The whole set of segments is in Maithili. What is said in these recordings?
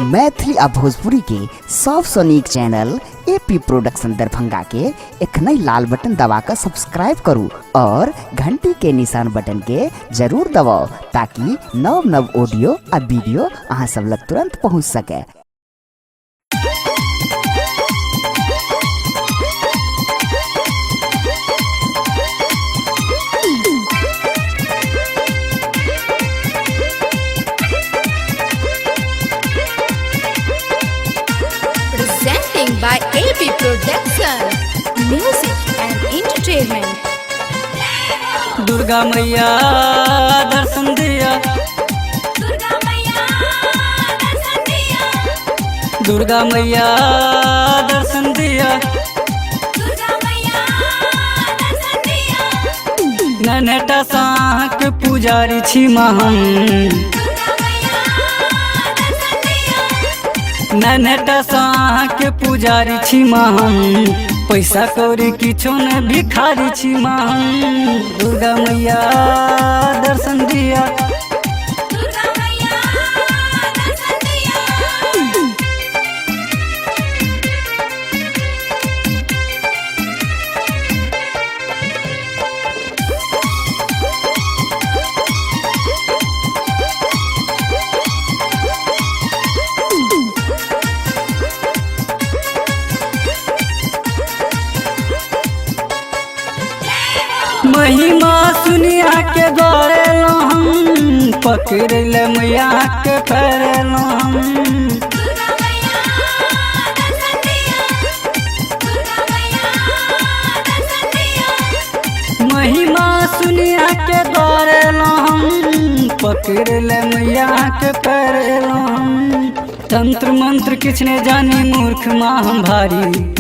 मैथिली आ भोजपुरी के सबसँ नीक चैनल एपी प्रोडक्शन दरभंगा के एखनहि लाल बटन दबा कऽ सब्सक्राइब करू और घंटी के निशान बटन के जरूर दबाउ ताकि नव नव ऑडियो आ वीडियो अहाँ सब लग तुरंत पहुंच सके। Presenting by AP Production, Music and Entertainment. Durga मैया दर्शन दिया, दुर्गा मैया दर्शन दिया। नन्हेटा साहक पुजारी छी महन, नन्हेटा साहक पुजारी छी महन। पैसा कौड़ी किछो ने भिखारी छी महन। दुर्गा मैया दर्शन दिया। महिमा सुनिया के गौरेलो हम, पकड़ ले मैया के फेरेलो हम। महिमा सुनिया के गौरेलो हम, पकड़ ले मैया के फेरेलो हम। तंत्र मंत्र किछ ने जानी, मूर्ख माँ हम भारी।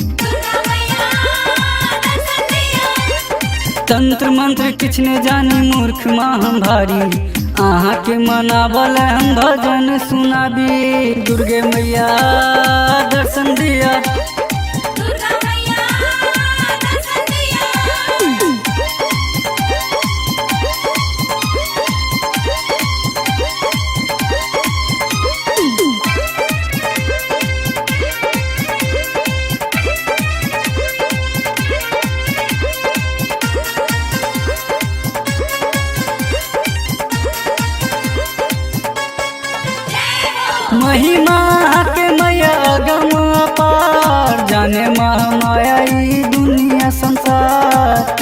तंत्र मंत्र किछ ने जानी, मूर्ख माँ हम भारी। अहाँ के मनावल हम भजन सुनाबी। दुर्गे मैया दर्शन दिया। महिमा के मैया अगम अपार, जाने महामाया ई दुनिया संसार।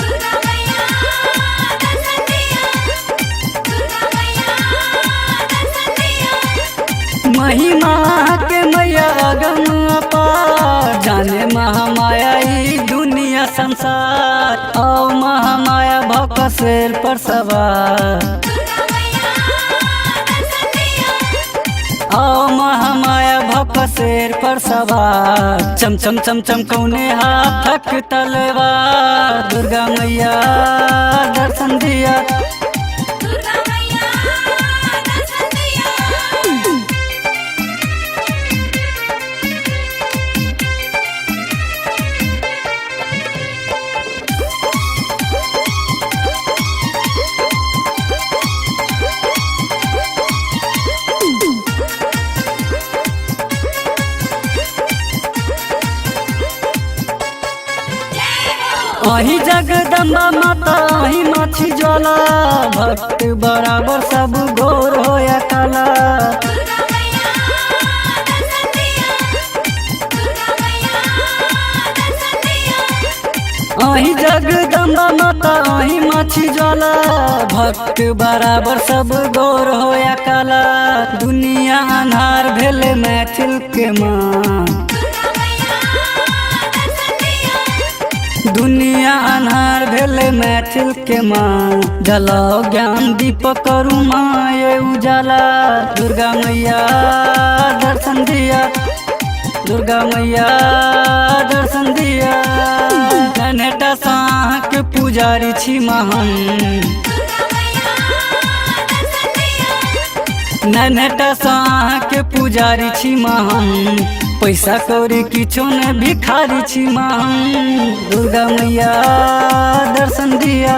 महिमा के मैया अगम अपार, जाने महामाया ई दुनिया संसार। आओ महामाया भक शेर पर सवार, आओ महामाया भक शेर पर सवार। चम चम चम चम कौने हाथक तलवार। दुर्गा मैया दर्शन दिया। अही जगदम्बा माता अही माछी ज्वाला, भक्त बराबर सब गोर होया काला। अही जगदम्बा माता अही माछी ज्वाला, भक्त बराबर सब गोर होया काला। दुनिया अन्हार भेले मैथिल के माँ, दुनिया अन्हार भेले मैथिल के माँ। जलाओ ज्ञान दीपक करू माँ ये उजाला। दुर्गा मैया दर्शन दिया, दुर्गा मैया दर्शन दिया। नन्हेटा साहक पुजारी छी महन, नन्हेटा साहक पुजारी छी महन। पैसा कौड़ी किछो ने भिखारी छी महन। दुर्गा मैया दर्शन दिया।